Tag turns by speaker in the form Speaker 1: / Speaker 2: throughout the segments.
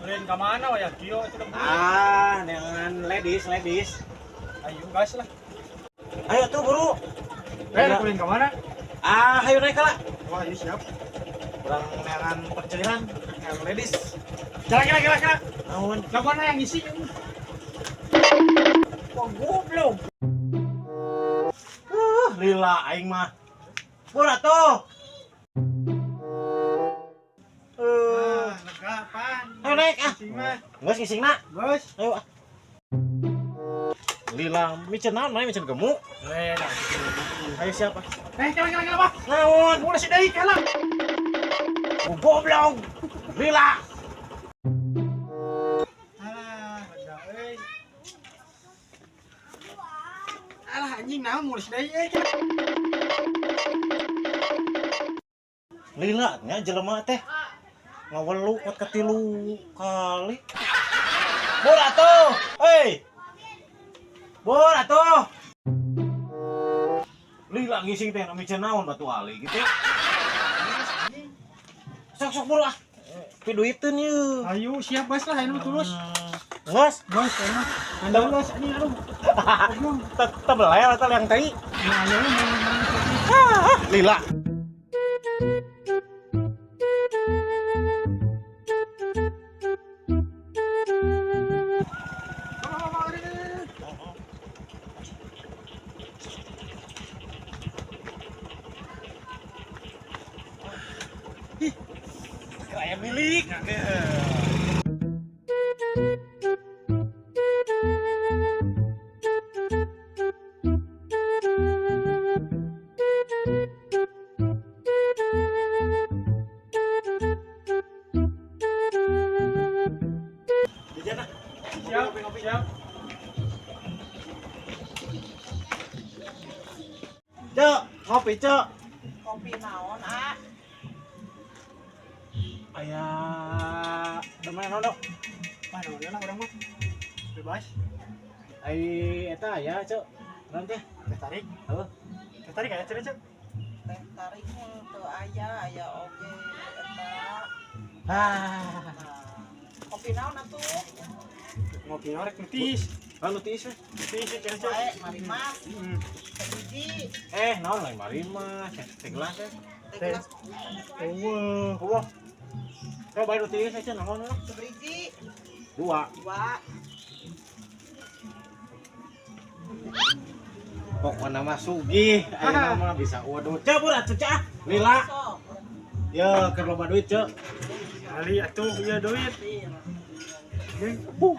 Speaker 1: Ulin ka mana waya kieu itu udah.
Speaker 2: Ah, dengan ladies, ladies.
Speaker 1: Ayo gas lah.
Speaker 2: Ayo tuh buru.
Speaker 1: Eh, ulin ka mana?
Speaker 2: Ah, ayo naik lah.
Speaker 1: Wah, ini siap.
Speaker 2: Kurang neangan percerilan, yang ladies.
Speaker 1: Kira kira kira kira.
Speaker 2: Naon?
Speaker 1: Lakukan yang ngisi.
Speaker 2: Wah, goblok. Lila aing mah. Bur atuh. Eh,
Speaker 1: Lega apaan?
Speaker 2: Ayo naik ah.
Speaker 1: Ngising mah.
Speaker 2: Geus ngisingna.
Speaker 1: Bos.
Speaker 2: Ayo ah. Lila micen naon mana micen gemuk?
Speaker 1: Eh, nah.
Speaker 2: Ayo siapa?
Speaker 1: Eh, kira kira kira, Pak.
Speaker 2: Naon?
Speaker 1: Mulai si deui kala.
Speaker 2: Oh, goblok. Lila.
Speaker 1: Alah, lega euy. Alah anjing naon mulai si deui euy.
Speaker 2: Lila nya jelema teh. Ngawelu kuat katilu kali. Bur atuh. Hei. Bur atuh. Lila ngising teh micen naon batu ali gitu. Sok sok buru ah. Piduiteun yeuh.
Speaker 1: Ayo siap bos lah, ayo tulus.
Speaker 2: Geus,
Speaker 1: Bos, ayo. Anda anjing aduh. Goblok.
Speaker 2: tetep belel eta yang tai.
Speaker 1: Nah, ayo
Speaker 2: Lila. Kayak milik. Jajan ah.
Speaker 1: Siap, siap.
Speaker 2: Cok, ngopi cok.
Speaker 3: Kopi naon, ah?
Speaker 2: Aya, demen naon dok?
Speaker 1: Wah, naon lah urang mah. Bebas.
Speaker 2: Ai eta aya cok. Naon teh?
Speaker 1: Teh tarik.
Speaker 2: Heuh.
Speaker 1: Teh tarik aya cenah, Cek.
Speaker 3: Teh tarik teu aya, aya oge eta.
Speaker 2: Ah.
Speaker 3: Nah, kopi naon atuh?
Speaker 1: Ngopi rek nutis.
Speaker 2: Ah, nu tiis we.
Speaker 1: Nutis cenah, Cek.
Speaker 3: Bae, mari mas.
Speaker 1: Heeh.
Speaker 3: Teh hiji,
Speaker 2: Eh, naon lain mari mah, teh gelas teh.
Speaker 3: teh gelas
Speaker 1: Eueuh.
Speaker 2: Eueuh. Kau bayar nu tiis aja naon lah.
Speaker 3: seberiji,
Speaker 2: Dua.
Speaker 3: dua.
Speaker 2: Pokokna mah sugih, ayeuna mah bisa waduh. Cek bur atuh cek ah. Lila.
Speaker 3: Sok.
Speaker 2: Ya, keur loba duit cek.
Speaker 1: Kali atuh ieu duit. Jeung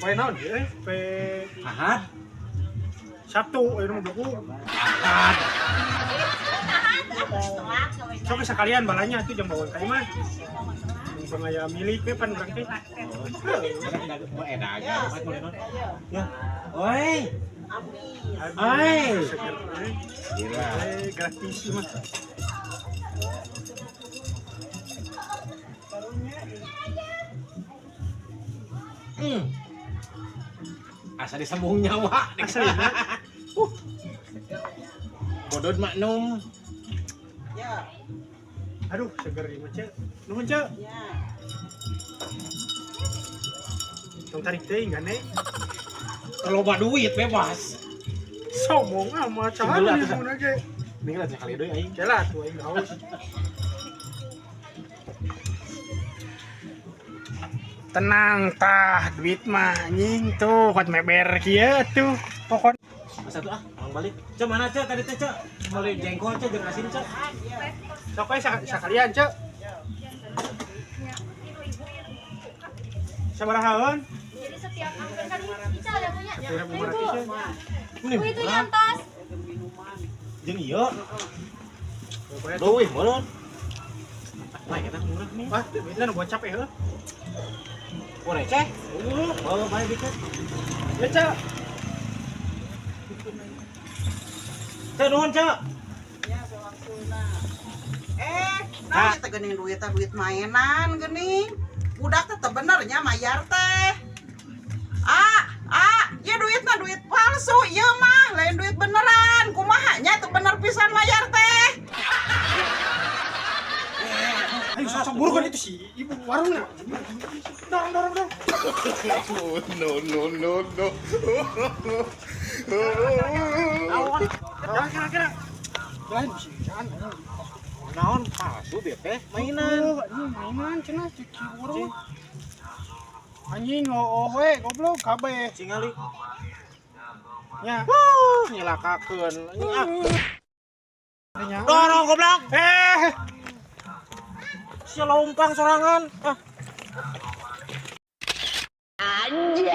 Speaker 1: Poe naon ieu euy? Poe
Speaker 2: Ahad.
Speaker 1: Sabtu euy nu buku.
Speaker 2: Ahad.
Speaker 1: Sok sekalian balanya atuh jang bawa ka imah. Mumpung aya milik we pan urang teh.
Speaker 2: Eh dagang.
Speaker 3: Ayo.
Speaker 2: Ya. Oi.
Speaker 3: Amin.
Speaker 2: Ai.
Speaker 1: Seger euy.
Speaker 2: Gila.
Speaker 1: Eh, gratis mah.
Speaker 2: Asa disambung nyawa.
Speaker 1: Asli na.
Speaker 2: Bodot maknum.
Speaker 3: Ya,
Speaker 1: Aduh, seger ieu mah, Cek. Nuhun, Cek.
Speaker 3: ya.
Speaker 1: Tong tarik teuing gane.
Speaker 2: Loba duit bebas.
Speaker 1: Sombong amat
Speaker 2: Cing dulu
Speaker 1: cah
Speaker 2: atuh, Sa.
Speaker 1: mun ge.
Speaker 2: Ini lah sekali deui aing.
Speaker 1: Kela tuh aing haus. Tenang tah duit mah anjing tuh kuat meber kieu tuh pokon.
Speaker 2: Masa tuh ah, orang balik. Cek mana cek tadi teh cek? Beli jengkol cek jeung asin cek.
Speaker 1: Sok we sakalian, Cek. Sabarahaeun?
Speaker 4: Jadi setiap hampir kali Ica ada punya.
Speaker 1: 1.500 ya.
Speaker 2: Ini
Speaker 4: Bu itu nyantos.
Speaker 3: Minuman.
Speaker 2: Jeung ieu.
Speaker 1: Pokoknya
Speaker 2: Duh, meureun. Wah, kita murah nih.
Speaker 1: Wah, duitnya nu gocap ya heuh.
Speaker 2: Oh, receh. Oh, baik gitu.
Speaker 1: Ya, Cek.
Speaker 2: Cek nuhun, Cek.
Speaker 3: Ya, sewaktu-waktuna. Eh, nah teh geuning duit teh duit mainan geuning. Budak teh teu bener nya mayar teh. Ah, ah, ya duitna duit palsu ieu mah, lain duit beneran. Kumaha nya teu bener pisan mayar teh.
Speaker 1: Ayo sok sok burukan itu si ibu warungnya. Dorong dorong dorong.
Speaker 5: No, no, no, no.
Speaker 2: Naon?
Speaker 1: Kira kira kira. Lain sih, jangan.
Speaker 2: Naon palsu bieu teh mainan.
Speaker 1: Ini mainan cenah si warung. Anjing oh we goblok kabeh.
Speaker 2: Cingali.
Speaker 1: Nya.
Speaker 2: Wuh, nyelakakeun. Anjing ah.
Speaker 1: Nya.
Speaker 2: Dorong goblok.
Speaker 1: Eh.
Speaker 2: Sia lompang sorangan. Ah.
Speaker 6: Anjay.